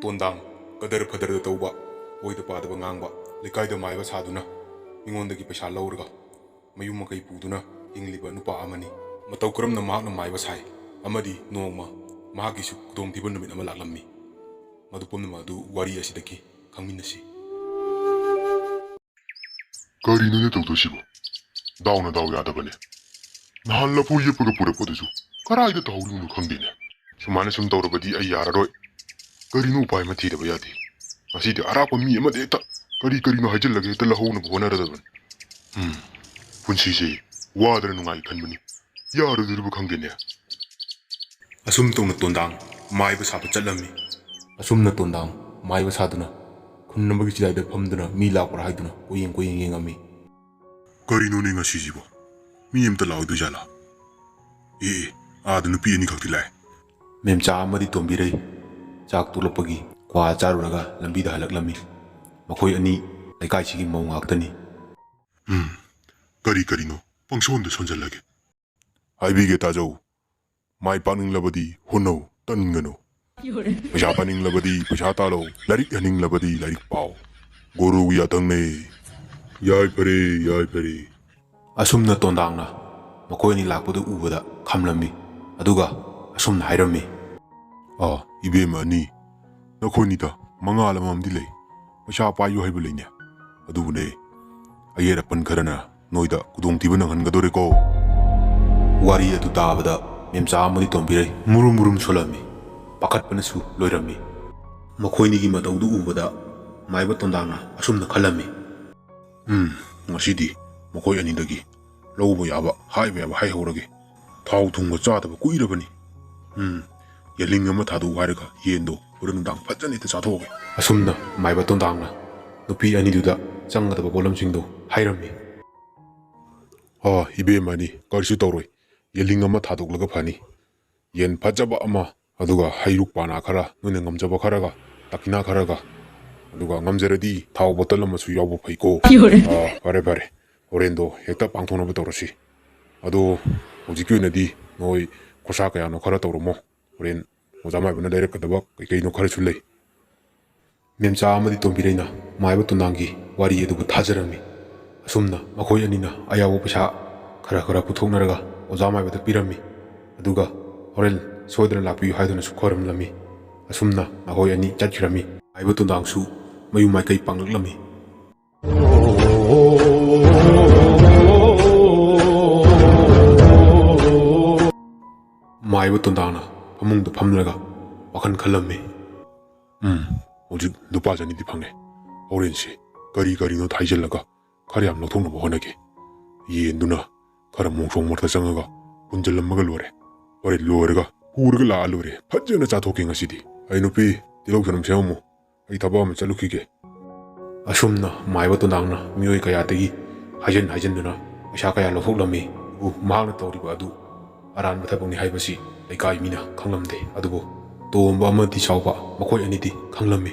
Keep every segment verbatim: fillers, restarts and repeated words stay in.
ꯀꯣꯟꯗꯥꯡ, ꯀꯗꯔ ꯐꯗꯔꯗ ꯇꯧꯕ, ꯑꯣꯏꯗ ꯄꯥꯗꯕ ꯉꯥꯡꯕ, ꯂꯩꯀꯥꯏꯗ ꯃꯥꯏꯕ ꯁꯥꯗꯨꯅ ꯃꯤꯉꯣꯟꯗꯒꯤ ꯄꯩꯁꯥ ꯂꯧꯔꯒ ꯃꯌꯨꯝ ꯃꯀꯩ ꯄꯨꯗꯨꯅ ꯍꯤꯡꯂꯤꯕ ꯅꯨꯄꯥ ꯑꯃꯅꯤ꯫ ꯃꯇꯧ ꯀꯔꯝꯅ ꯃꯍꯥꯛꯅ ꯃꯥꯏꯕ ꯁꯥꯏ ꯑꯃꯗꯤ ꯅꯣꯡꯃ ꯃꯍꯥꯛꯀꯤꯁꯨ ꯈꯨꯗꯣꯡꯊꯤꯕ ꯅꯨꯃꯤꯠ ꯑꯃ ꯂꯥꯛꯂꯝꯃꯤ꯫ ꯃꯗꯨ ꯄꯨꯝꯅꯃꯛ ꯑꯗꯨ ꯋꯥꯔꯤ ꯑꯁꯤꯗꯒꯤ ꯈꯪꯃꯤꯟꯅꯁꯤ꯫ ꯀꯔꯤꯅꯣꯅꯦ ꯇꯧꯗꯣꯏꯁꯤꯕꯣ? ꯗꯥꯎꯅ ꯗꯥꯎ ꯌꯥꯗꯕꯅꯦ꯫ ꯅꯍꯥꯟ ꯂꯐꯨ ꯌꯦꯞꯄꯒ ꯄꯨꯔꯛꯄꯗꯨꯁꯨ ꯀꯗꯥꯏꯗ ꯇꯥꯍꯧꯔꯤꯕꯅꯣ ꯈꯪꯗꯦꯅꯦ꯫ ꯁꯨꯃꯥꯏꯅ ꯁꯨꯝ ꯇꯧꯔꯕꯗꯤ ꯑꯩ ꯌꯥꯔꯔꯣꯏ꯫ ꯀꯔꯤꯅꯣ ꯎꯄꯥꯏ ꯑꯃ ꯊꯤꯗꯕ ꯌꯥꯗꯦ꯫ ꯉꯁꯤꯗꯤ ꯑꯔꯥꯛꯄ ꯃꯤ ꯑꯃꯗ ꯍꯦꯛꯇ ꯀꯔꯤ ꯀꯔꯤꯅꯣ ꯍꯥꯏꯖꯤꯜꯂꯒ ꯍꯦꯛꯇ ꯂꯧꯍꯧꯅꯕ ꯍꯣꯠꯅꯔꯗꯕꯅꯤ꯫ ꯎꯝ, ꯄꯨꯟꯁꯤꯁꯦ ꯋꯥꯗꯅ ꯅꯨꯡꯉꯥꯏ ꯈꯟꯕꯅꯤ꯫ ꯌꯥꯔꯣꯏꯗꯣꯔꯤꯕ ꯈꯪꯗꯦꯅꯦ꯫ ꯑꯁꯨꯝ ꯇꯧꯅ ꯇꯣꯟꯗꯥꯡ ꯃꯥꯏꯕ ꯁꯥꯕ ꯆꯠꯂꯝꯃꯤ꯫ ꯑꯁꯨꯝꯅ ꯇꯣꯟꯗꯥꯡ ꯃꯥꯏꯕ ꯁꯥꯗꯨꯅ ꯈꯨꯟ ꯑꯃꯒꯤ ꯆꯤꯗꯥꯏꯗ ꯐꯝꯗꯨꯅ ꯃꯤ ꯂꯥꯛꯄ꯭ꯔꯥ ꯍꯥꯏꯗꯨꯅ ꯀꯣꯏꯌꯦꯡ ꯀꯣꯏꯌꯦꯡ ꯌꯦꯡꯉꯝꯃꯤ꯫ ꯀꯔꯤꯅꯣꯅꯦ ꯉꯁꯤꯁꯤꯕꯣ? ꯃꯤ ꯑꯝꯇ ꯂꯥꯛꯑꯣꯏꯗꯣꯏ ꯖꯥꯠꯂꯥ? ꯑꯦ, ꯑꯦ, ꯑꯥꯗ ꯅꯨꯄꯤ ꯑꯅꯤꯈꯛꯇꯤ ꯂꯥꯛꯑꯦ꯫ ꯃꯦꯝꯆꯥ ꯑꯃꯗꯤ ꯇꯣꯝꯕꯤꯔꯩ ꯆꯥꯛ ꯇꯣꯛꯂꯛꯄꯒꯤ ꯀ꯭ꯋꯥ ꯆꯥꯔꯨꯔꯒ ꯂꯝꯕꯤꯗ ꯍꯜꯂꯛꯂꯝꯃꯤ꯫ ꯃꯈꯣꯏ ꯑꯅꯤ ꯂꯩꯀꯥꯏꯁꯤꯒꯤ ꯃꯧ ꯉꯥꯛꯇꯅꯤ꯫ ꯎꯝ, ꯀꯔꯤ ꯀꯔꯤꯅꯣ ꯄꯪꯁꯣꯟꯗ ꯁꯣꯟꯖꯜꯂꯒꯦ꯫ ꯍꯥꯏꯕꯤꯒꯦ ꯇꯥꯖꯧ, ꯃꯥꯏ ꯄꯥꯛꯅꯤꯡꯂꯕꯗꯤ ꯍꯣꯠꯅꯧ, ꯇꯟꯒꯅꯨ꯫ ꯄꯩꯁꯥ ꯄꯥꯏꯅꯤꯡꯂꯕꯗꯤ ꯄꯩꯁꯥ ꯇꯥꯜꯂꯣ, ꯂꯥꯏꯔꯤꯛ ꯍꯩꯅꯤꯡꯂꯕꯗꯤ ꯂꯥꯏꯔꯤꯛ ꯄꯥꯎ꯫ ꯒꯨꯔꯨꯒꯤ ꯌꯥꯊꯪꯅꯦ꯫ ꯌꯥꯏꯐꯔꯦ, ꯌꯥꯏꯐꯔꯦ꯫ ꯑꯁꯨꯝꯅ ꯇꯣꯟꯗꯥꯡꯅ ꯃꯈꯣꯏ ꯑꯅꯤ ꯂꯥꯛꯄꯗꯨ ꯎꯕꯗ ꯈꯝꯂꯝꯃꯤ, ꯑꯗꯨꯒ ꯑꯁꯨꯝꯅ ꯍꯥꯏꯔꯝꯃꯤ꯫ ꯑꯥ, ꯏꯕꯦꯝꯃ ꯑꯅꯤ, ꯅꯈꯣꯏꯅꯤꯗ ꯃꯉꯥꯜ ꯑꯃꯃꯝꯗꯤ ꯂꯩ꯫ ꯄꯩꯁꯥ ꯄꯥꯏꯌꯨ ꯍꯥꯏꯕ ꯂꯩꯅꯦ꯫ ꯑꯗꯨꯕꯨꯅꯦ, ꯑꯌꯦꯠ ꯑꯄꯟ ꯈꯔꯅ ꯅꯣꯏꯗ ꯈꯨꯗꯣꯡꯊꯤꯕ ꯅꯪꯍꯟꯒꯗꯣꯔꯦꯀꯣ꯫ ꯋꯥꯔꯤ ꯑꯗꯨ ꯇꯥꯕꯗ ꯃꯦꯝꯆꯥ ꯑꯃꯗꯤ ꯇꯣꯝꯕꯤꯔꯩ ꯃꯨꯔꯨꯝ ꯃꯨꯔꯨꯝ ꯁꯣꯜꯂꯝꯃꯤ꯫ ꯄꯥꯈꯠꯄꯅꯁꯨ ꯂꯣꯏꯔꯝꯃꯤ꯫ ꯃꯈꯣꯏꯅꯤꯒꯤ ꯃꯇꯧꯗꯨ ꯎꯕꯗ ꯃꯥꯏꯕ ꯇꯣꯟꯗꯥꯡꯅ ꯑꯁꯨꯝꯅ ꯈꯜꯂꯝꯃꯤ꯫ ꯎꯝ, ꯉꯁꯤꯗꯤ ꯃꯈꯣꯏ ꯑꯅꯤꯗꯒꯤ ꯂꯧꯕ ꯌꯥꯕ, ꯍꯥꯏꯕ ꯌꯥꯕ ꯍꯥꯏꯍꯧꯔꯒꯦ꯫ ꯊꯥꯎ ꯊꯨꯝꯒ ꯆꯥꯗꯕ ꯀꯨꯏꯔꯕꯅꯤ꯫ ꯎꯝ, ꯌꯦꯜꯍꯤꯡ ꯑꯃ ꯊꯥꯗꯣꯛꯎ ꯍꯥꯏꯔꯒ ꯌꯦꯟꯗꯣ ꯍꯣꯔꯦꯟ ꯅꯨꯡꯗꯥꯡ ꯐꯖꯅ ꯍꯦꯛꯇ ꯆꯥꯊꯣꯛꯑꯒꯦ꯫ ꯑꯁꯨꯝꯅ ꯃꯥꯏꯕ ꯇꯣꯟꯗꯥꯡꯅ ꯅꯨꯄꯤ ꯑꯅꯤꯗꯨꯗ ꯆꯪꯒꯗꯕ ꯄꯣꯠꯂꯝꯁꯤꯡꯗꯨ ꯍꯥꯏꯔꯝꯃꯤ꯫ ꯑ, ꯏꯕꯦꯝꯃꯅꯤ, ꯀꯔꯤꯁꯨ ꯇꯧꯔꯣꯏ꯫ ꯌꯦꯜꯍꯤꯡ ꯑꯃ ꯊꯥꯗꯣꯛꯂꯒ ꯐꯅꯤ꯫ ꯌꯦꯟ ꯐꯖꯕ ꯑꯃ, ꯑꯗꯨꯒ ꯍꯩꯔꯨꯛ ꯄꯥꯅꯥ ꯈꯔ, ꯅꯣꯏꯅ ꯉꯝꯖꯕ ꯈꯔꯒ, ꯗꯈꯤꯅꯥ ꯈꯔꯒ, ꯑꯗꯨꯒ ꯉꯝꯖꯔꯗꯤ ꯊꯥꯎ ꯕꯣꯇꯜ ꯑꯃꯁꯨ ꯌꯥꯎꯕ ꯐꯩꯀꯣ꯫ ꯑ, ꯐꯔꯦ, ꯐꯔꯦ꯫ ꯍꯣꯔꯦꯟꯗꯣ ꯍꯦꯛꯇ ꯄꯥꯡꯊꯣꯛꯅꯕ ꯇꯧꯔꯁꯤ꯫ ꯑꯗꯣ ꯍꯧꯖꯤꯛꯀꯤ ꯑꯣꯏꯅꯗꯤ ꯅꯣꯏ ꯈꯣꯔꯁꯥ ꯀꯌꯥꯅꯣ ꯈꯔ ꯇꯧꯔꯝꯃꯣ꯫ ꯍꯣꯔꯦꯟ ꯑꯣꯖꯥ ꯃꯥꯏꯕꯅ ꯂꯩꯔꯛꯀꯗꯕ ꯀꯩ ꯀꯩꯅꯣ ꯈꯔꯁꯨ ꯂꯩ꯫ ꯃꯦꯝꯆꯥ ꯑꯃꯗꯤ ꯇꯣꯝꯕꯤꯔꯩꯅ ꯃꯥꯏꯕ ꯇꯣꯟꯗꯥꯡꯒꯤ ꯋꯥꯔꯤ ꯑꯗꯨꯕꯨ ꯊꯥꯖꯔꯝꯃꯤ꯫ ꯑꯁꯨꯝꯅ ꯃꯈꯣꯏ ꯑꯅꯤꯅ ꯑꯌꯥꯎꯕ ꯄꯩꯁꯥ ꯈꯔ ꯈꯔ ꯄꯨꯊꯣꯛꯅꯔꯒ ꯑꯣꯖꯥ ꯃꯥꯏꯕꯗ ꯄꯤꯔꯝꯃꯤ꯫ ꯑꯗꯨꯒ ꯍꯣꯔꯦꯟ ꯁꯣꯏꯗꯅ ꯂꯥꯛꯄꯤꯌꯨ ꯍꯥꯏꯗꯨꯅꯁꯨ ꯈꯣꯏꯔꯝꯂꯝꯃꯤ꯫ ꯑꯁꯨꯝꯅ ꯃꯈꯣꯏ ꯑꯅꯤ ꯆꯠꯈꯤꯔꯝꯃꯤ꯫ ꯃꯥꯏꯕ ꯇꯣꯟꯗꯥꯡꯁꯨ ꯃꯌꯨꯝ ꯃꯥꯏꯀꯩ ꯄꯥꯡꯂꯛꯂꯝꯃꯤ꯫ ꯃꯥꯏꯕ ꯇꯣꯟꯗꯥꯡꯅ ꯐꯃꯨꯡꯗ ꯐꯝꯂꯒ ꯋꯥꯈꯜ ꯈꯜꯂꯝꯃꯤ꯫ "ꯎꯝ, ꯍꯧꯖꯤꯛ ꯂꯨꯄꯥ ꯆꯅꯤꯗꯤ ꯐꯪꯉꯦ꯫ ꯍꯣꯔꯦꯟꯁꯤ ꯀꯔꯤ ꯀꯔꯤꯅꯣ ꯊꯥꯏꯖꯤꯜꯂꯒ ꯈꯔ ꯌꯥꯝ ꯂꯧꯊꯣꯛꯅꯕ ꯍꯣꯠꯅꯒꯦ꯫ ꯌꯦꯟꯗꯨꯅ ꯈꯔ ꯃꯣꯡꯁꯣꯡ ꯃꯔꯛꯇ ꯆꯪꯉꯒ ꯄꯨꯟꯖꯜꯂꯝꯃꯒ ꯂꯣꯏꯔꯦ꯫ ꯍꯣꯔꯦꯟ ꯂꯣꯏꯔꯒ ꯄꯨꯔꯒ ꯂꯥꯛꯑ ꯂꯣꯏꯔꯦ꯫ ꯐꯖꯅ ꯆꯥꯊꯣꯛꯀꯦ ꯉꯁꯤꯗꯤ꯫ ꯑꯩ ꯅꯨꯄꯤ, ꯇꯤꯜꯍꯧ ꯆꯅꯝ ꯁꯦꯝꯃꯝꯃꯨ꯫ ꯑꯩ ꯊꯕꯛ ꯑꯃ ꯆꯠꯂꯨꯈꯤꯒꯦ"꯫ ꯑꯁꯨꯝꯅ ꯃꯥꯏꯕ ꯇꯣꯟꯗꯥꯡꯅ ꯃꯤꯑꯣꯏ ꯀꯌꯥꯗꯒꯤ ꯍꯥꯏꯖꯤꯟ ꯍꯥꯏꯖꯤꯟꯗꯨꯅ ꯄꯩꯁꯥ ꯀꯌꯥ ꯂꯧꯊꯣꯛꯂꯝꯃꯤ꯫ ꯑꯗꯨꯕꯨ ꯃꯍꯥꯛꯅ ꯇꯧꯔꯤꯕ ꯑꯗꯨ ꯑꯔꯥꯟꯕ ꯊꯕꯛꯅꯤ ꯍꯥꯏꯕꯁꯤ ꯂꯩꯀꯥꯏ ꯃꯤꯅ ꯈꯪꯂꯝꯗꯦ꯫ ꯑꯗꯨꯕꯨ ꯇꯣꯝꯕ ꯑꯃꯗꯤ ꯆꯥꯎꯕ ꯃꯈꯣꯏ ꯑꯅꯤꯗꯤ ꯈꯪꯂꯝꯃꯤ꯫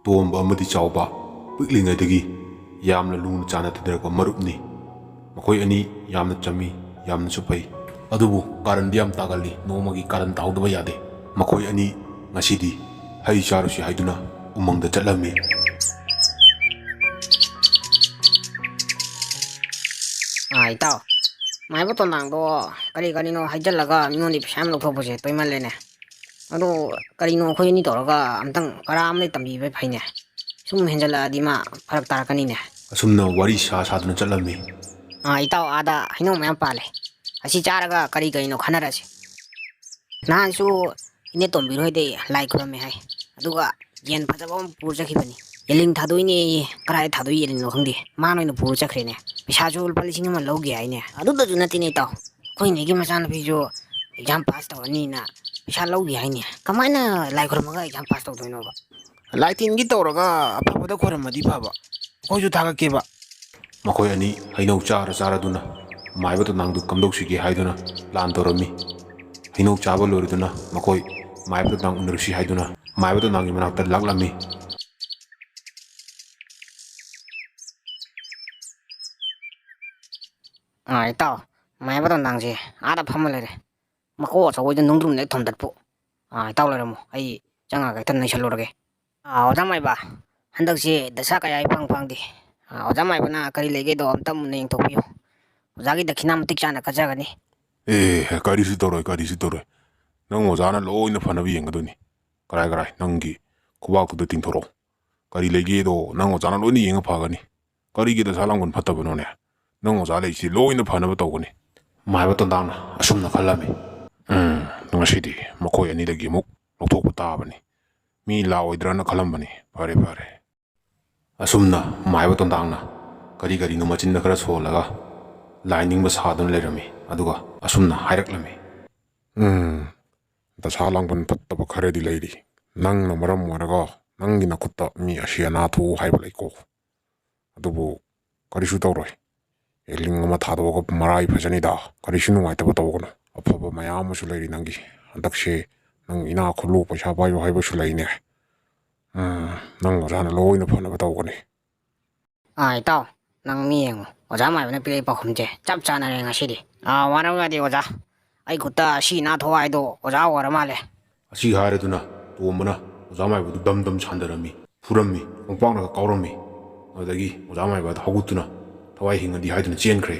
ꯇꯣꯝꯕ ꯑꯃꯗꯤ ꯆꯥꯎꯕ ꯄꯤꯛꯂꯤꯉꯩꯗꯒꯤ ꯌꯥꯝꯅ ꯂꯨꯅ ꯆꯥꯟꯅ ꯇꯤꯟꯅꯔꯛꯄ ꯃꯔꯨꯞꯅꯤ꯫ ꯃꯈꯣꯏ ꯑꯅꯤ ꯌꯥꯝꯅ ꯆꯝꯃꯤ, ꯌꯥꯝꯅꯁꯨ ꯐꯩ꯫ ꯑꯗꯨꯕꯨ ꯀꯥꯔꯟꯗꯤ ꯌꯥꯝ ꯇꯥꯒꯜꯂꯤ꯫ ꯅꯣꯡꯃꯒꯤ ꯀꯥꯔꯟ ꯇꯥꯍꯧꯗꯕ ꯌꯥꯗꯦ꯫ ꯃꯈꯣꯏ ꯑꯅꯤ ꯉꯁꯤꯗꯤ ꯍꯩ ꯆꯥꯔꯨꯁꯤ ꯍꯥꯏꯗꯨꯅ ꯎꯃꯪꯗ ꯆꯠꯂꯝꯃꯤ꯫ ꯑꯥ, ꯏꯇꯥꯎ, ꯃꯥꯏꯕ ꯇꯣꯟꯗꯥꯡꯗꯣ ꯀꯔꯤ ꯀꯔꯤꯅꯣ ꯍꯩꯖꯤꯜꯂꯒ ꯃꯤꯉꯣꯟꯗꯒꯤ ꯄꯩꯁꯥ ꯌꯥꯝ ꯂꯧꯊꯣꯛꯄꯁꯦ ꯇꯣꯏꯃꯜꯂꯦꯅꯦ꯫ ꯑꯗꯣ ꯀꯔꯤꯅꯣ ꯑꯩꯈꯣꯏ ꯑꯅꯤ ꯇꯧꯔꯒ ꯑꯝꯇꯪ ꯄꯔꯥ ꯑꯃꯗꯤ ꯇꯝꯕꯤꯕ ꯐꯩꯅꯦ꯫ ꯁꯨꯝ ꯍꯦꯟꯖꯜꯂꯛꯑꯗꯤ ꯃꯥ ꯐꯔꯛ ꯇꯥꯔꯛꯀꯅꯤꯅꯦ꯫ ꯑꯁꯨꯝꯅ ꯋꯥꯔꯤ ꯁꯥ ꯁꯥꯗꯨꯅ ꯆꯠꯂꯝꯃꯤ꯫ ꯑꯥ, ꯏꯇꯥꯎ, ꯑꯥꯗ ꯍꯩꯅꯧ ꯃꯌꯥꯝ ꯄꯥꯜꯂꯦ꯫ ꯑꯁꯤ ꯆꯥꯔꯒ ꯀꯔꯤ ꯀꯔꯤꯅꯣ ꯈꯟꯅꯔꯁꯤ꯫ ꯅꯍꯥꯟꯁꯨ ꯏꯅꯦ ꯇꯣꯝꯕꯤꯔꯣꯏꯗꯩ ꯂꯥꯏ ꯈꯨꯔꯝꯃꯦ ꯍꯥꯏ, ꯑꯗꯨꯒ ꯌꯦꯟ ꯐꯖꯕ ꯑꯃ ꯄꯨꯔ ꯆꯠꯈꯤꯕꯅꯤ꯫ ꯌꯦꯂꯤꯡ ꯊꯥꯗꯣꯛꯏꯅꯦꯌꯦ꯫ ꯀꯗꯥꯏ ꯊꯥꯗꯣꯛꯏ ꯌꯦꯂꯤꯡꯅꯣ ꯈꯪꯗꯦ, ꯃꯥꯅ ꯑꯣꯏꯅ ꯄꯨꯔ ꯆꯠꯈ꯭ꯔꯦꯅꯦ꯫ ꯄꯩꯁꯥꯁꯨ ꯂꯨꯄꯥ ꯂꯤꯁꯤꯡ ꯑꯃ ꯂꯧꯒꯦ ꯍꯥꯏꯅꯦ꯫ ꯑꯗꯨꯗꯁꯨ ꯅꯠꯇꯦꯅꯦ ꯏꯇꯥꯎ, ꯑꯩꯈꯣꯏ ꯏꯅꯦꯒꯤ ꯃꯆꯥꯅꯨꯄꯤꯁꯨ exam pass ꯇꯧꯔꯅꯤꯅ ꯄꯩꯁꯥ ꯂꯧꯒꯦ ꯍꯥꯏꯅꯦ꯫ ꯀꯃꯥꯏꯅ ꯂꯥꯏ ꯈꯨꯔꯝꯃꯒ exam pass ꯇꯧꯗꯣꯏꯅꯣꯕ? ꯂꯥꯏ ꯇꯤꯟꯒꯤ ꯇꯧꯔꯒ ꯑꯐꯕꯗ ꯈꯣꯏꯔꯝꯃꯗꯤ ꯐꯕ, ꯑꯩꯈꯣꯏꯁꯨ ꯊꯥꯒꯠꯀꯦꯕ꯫ ꯃꯈꯣꯏ ꯑꯅꯤ ꯍꯩꯅꯧ ꯆꯥꯔ ꯆꯥꯔꯗꯨꯅ ꯃꯥꯏꯕ ꯇꯣꯟꯗꯥꯡꯗꯨ ꯀꯝꯗꯧꯁꯤꯒꯦ ꯍꯥꯏꯗꯨꯅ plan ꯇꯧꯔꯝꯃꯤ꯫ ꯍꯩꯅꯧ ꯆꯥꯕ ꯂꯣꯏꯔꯗꯨꯅ ꯃꯈꯣꯏ ꯃꯥꯏꯕ ꯇꯣꯟꯗꯥꯡ ꯎꯅꯔꯨꯁꯤ ꯍꯥꯏꯗꯨꯅ ꯃꯥꯏꯕ ꯇꯣꯟꯗꯥꯡꯒꯤ ꯃꯅꯥꯛꯇ ꯂꯥꯛꯂꯝꯃꯤ꯫ ꯑꯥ, ꯏꯇꯥꯎ, ꯃꯥꯏꯕ ꯇꯣꯟꯗꯥꯡꯁꯦ ꯑꯥꯗ ꯐꯝꯃ ꯂꯩꯔꯦ꯫ ꯃꯀꯣꯛ ꯑꯆꯧꯕꯗ ꯅꯨꯡꯗ꯭ꯔꯨꯝ ꯂꯦꯛ ꯊꯣꯝꯗꯠꯄꯨ꯫ ꯑꯥ, ꯏꯇꯥꯎ ꯂꯩꯔꯝꯃꯣ, ꯑꯩ ꯆꯪꯉꯒ ꯍꯦꯛꯇ ꯅꯩꯁꯜꯂꯨꯔꯒꯦ꯫ ꯑꯥ, ꯑꯣꯖꯥ ꯃꯥꯏꯕ, ꯍꯟꯗꯛꯁꯤ ꯗꯁꯥ ꯀꯌꯥ ꯏꯐꯪ ꯐꯪꯗꯦ꯫ ꯑꯥ, ꯑꯣꯖꯥ ꯃꯥꯏꯕꯅ ꯀꯔꯤ ꯂꯩꯒꯦꯗꯣ ꯑꯝꯇ ꯃꯨꯟꯅ ꯌꯦꯡꯊꯣꯛꯄꯤꯌꯨ꯫ ꯑꯣꯖꯥꯒꯤ ꯗꯈꯤꯅꯥ ꯃꯇꯤꯛ ꯆꯥꯅ ꯀꯠꯆꯒꯅꯤ꯫ ꯑꯦ, ꯀꯔꯤꯁꯨ ꯇꯧꯔꯣꯏ, ꯀꯔꯤꯁꯨ ꯇꯧꯔꯣꯏ꯫ ꯅꯪ ꯑꯣꯖꯥꯅ ꯂꯣꯏꯅ ꯐꯅꯕ ꯌꯦꯡꯒꯗꯣꯏꯅꯤ꯫ ꯀꯔꯥꯏ ꯀꯔꯥꯏ ꯅꯪꯒꯤ ꯈꯨꯕꯥꯛꯇꯨꯗ ꯇꯤꯡꯊꯣꯔꯛꯑꯣ꯫ ꯀꯔꯤ ꯂꯩꯒꯦꯗꯣ ꯅꯪ ꯑꯣꯖꯥꯅ ꯂꯣꯏꯅ ꯌꯦꯡꯉ ꯐꯒꯅꯤ꯫ ꯀꯔꯤꯒꯤ ꯗꯁꯥ ꯂꯥꯡꯕꯟ ꯐꯠꯇꯕꯅꯣꯅꯦ? ꯅꯪ ꯑꯣꯖꯥ ꯂꯩꯁꯤ ꯂꯣꯏꯅ ꯐꯅꯕ ꯇꯧꯒꯅꯤ꯫ ꯃꯥꯏꯕ ꯇꯣꯟꯗꯥꯡꯅ ꯑꯁꯨꯝꯅ ꯈꯜꯂꯝꯃꯤ꯫ ꯎꯝ, ꯉꯁꯤꯗꯤ ꯃꯈꯣꯏ ꯑꯅꯤꯗꯒꯤ ꯑꯃꯨꯛ ꯂꯧꯊꯣꯛꯄ ꯇꯥꯕꯅꯤ꯫ ꯃꯤ ꯂꯥꯛꯑꯣꯏꯗ꯭ꯔꯅ ꯈꯜꯂꯝꯕꯅꯤ꯫ ꯐꯔꯦ, ꯐꯔꯦ꯫ ꯑꯁꯨꯝꯅ ꯃꯥꯏꯕ ꯇꯣꯟꯗꯥꯡꯅ ꯀꯔꯤ ꯀꯔꯤꯅꯣ ꯃꯆꯤꯟꯗ ꯈꯔ ꯁꯣꯜꯂꯒ ꯂꯥꯏ ꯅꯤꯡꯕ ꯁꯥꯗꯨꯅ ꯂꯩꯔꯝꯃꯤ꯫ ꯑꯗꯨꯒ ꯑꯁꯨꯝꯅ ꯍꯥꯏꯔꯛꯂꯝꯃꯤ꯫ ꯎꯝ, ꯗꯁꯥ ꯂꯥꯡꯕꯟ ꯐꯠꯇꯕ ꯈꯔꯗꯤ ꯂꯩꯔꯤ꯫ ꯅꯪꯅ ꯃꯔꯝ ꯑꯣꯏꯔꯒ ꯅꯪꯒꯤ ꯅꯈꯨꯠꯇ ꯃꯤ ꯑꯁꯤ ꯑꯅꯥ ꯊꯣꯛꯎ ꯍꯥꯏꯕ ꯂꯩꯀꯣ꯫ ꯑꯗꯨꯕꯨ ꯀꯔꯤꯁꯨ ꯇꯧꯔꯣꯏ꯫ ꯑꯦꯂꯤꯡ ꯑꯃ ꯊꯥꯗꯣꯛꯑꯒ ꯃꯔꯥꯏ ꯐꯖꯅꯤꯗ꯫ ꯀꯔꯤꯁꯨ ꯅꯨꯡꯉꯥꯏꯇꯕ ꯇꯧꯒꯅꯨ꯫ ꯑꯐꯕ ꯃꯌꯥꯝ ꯑꯃꯁꯨ ꯂꯩꯔꯤ ꯅꯪꯒꯤ꯫ ꯍꯟꯗꯛꯁꯦ ꯅꯪ ꯏꯅꯥꯛ ꯈꯨꯜꯂꯨ, ꯄꯩꯁꯥ ꯄꯥꯏꯌꯨ ꯍꯥꯏꯕꯁꯨ ꯂꯩꯅꯦ꯫ ꯎꯝ, ꯅꯪ ꯑꯣꯖꯥꯅ ꯂꯣꯏꯅ ꯐꯅꯕ ꯇꯧꯒꯅꯤ꯫ ꯑꯥ, ꯏꯇꯥꯎ, ꯅꯪ ꯃꯤ ꯌꯦꯡꯉꯣ꯫ ꯑꯣꯖꯥ ꯃꯥꯏꯕꯅ ꯄꯤꯔꯛꯏ ꯄꯥꯎꯈꯨꯝꯁꯦ ꯆꯞ ꯆꯥꯟꯅꯔꯦ ꯉꯁꯤꯗꯤ꯫ ꯑꯥ, ꯋꯥꯔꯧ ꯌꯥꯗꯦ ꯑꯣꯖꯥ꯫ ꯑꯩ ꯈꯨꯠꯇ ꯑꯁꯤ ꯑꯅꯥ ꯊꯣꯛ ꯍꯥꯏꯗꯣ ꯑꯣꯖꯥ ꯑꯣꯏꯔ ꯃꯥꯜꯂꯦ꯫ ꯑꯁꯤ ꯍꯥꯏꯔꯗꯨꯅ ꯇꯣꯝꯕꯅ ꯑꯣꯖꯥ ꯃꯥꯏꯕꯗꯨ ꯗꯝ ꯗꯝ ꯁꯥꯟꯗꯔꯝꯃꯤ, ꯐꯨꯔꯝꯃꯤ, ꯈꯣꯡꯄꯥꯛꯅꯒ ꯀꯥꯎꯔꯝꯃꯤ꯫ ꯑꯗꯨꯗꯒꯤ ꯑꯣꯖꯥ ꯃꯥꯏꯕꯗ ꯍꯧꯒꯠꯇꯨꯅ ꯊꯋꯥꯏ ꯍꯤꯡꯉꯗꯤ ꯍꯥꯏꯗꯨꯅ ꯆꯦꯟꯈ꯭ꯔꯦ꯫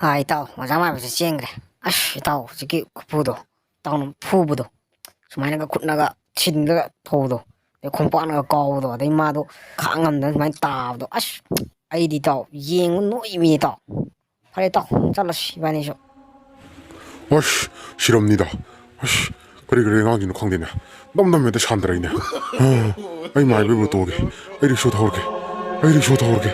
ꯑꯥ, ꯏꯇꯥꯎ, ꯑꯣꯖꯥ ꯃꯥꯏꯕꯁꯦ ꯆꯦꯟꯈ꯭ꯔꯦ꯫ ꯑꯁ, ꯏꯇꯥꯎ, ꯍꯧꯖꯤꯛꯀꯤ ꯈꯨꯐꯨꯗꯣ, ꯏꯇꯥꯎꯅ ꯐꯨꯕꯗꯣ, ꯁꯨꯃꯥꯏꯅꯒ ꯈꯨꯠꯅꯒ ꯊꯤꯟꯗꯒ ꯐꯧꯕꯗꯣ, ꯑꯗꯩ ꯈꯣꯡꯄꯥꯛꯅꯒ ꯀꯥꯎꯕꯗꯣ, ꯑꯗꯩ ꯃꯥꯗꯣ ꯈꯥꯡ ꯉꯝꯗꯅ ꯁꯨꯃꯥꯏꯅ ꯇꯥꯕꯗꯣ, ꯑꯁ, ꯑꯩꯗꯤ, ꯏꯇꯥꯎ, ꯌꯦꯡꯕ ꯅꯣꯛꯏꯃꯤ, ꯏꯇꯥꯎ꯫ ꯐꯔꯦ, ꯏꯇꯥꯎ, ꯆꯠꯂꯁꯤ ꯏꯕꯥꯅꯤꯁꯨ꯫ ꯑꯁ, ꯁꯤꯔꯝꯅꯤꯗ꯫ ꯑꯁ, ꯀꯔꯤ ꯀꯔꯤ ꯑꯉꯥꯡꯁꯤꯡꯅꯣ ꯈꯪꯗꯦꯅꯦ꯫ ꯗꯝ ꯗꯝ ꯍꯦꯛꯇ ꯁꯥꯟꯗꯔꯛꯏꯅꯦ꯫ ꯑꯩ ꯃꯥꯏꯕ ꯏꯕꯨ ꯇꯣꯛꯑꯒꯦ꯫ ꯑꯩ ꯔꯤꯛꯁꯣ ꯊꯧꯔꯒꯦ꯫ ꯑꯩ ꯔꯤꯛꯁꯣ ꯊꯧꯔꯒꯦ꯫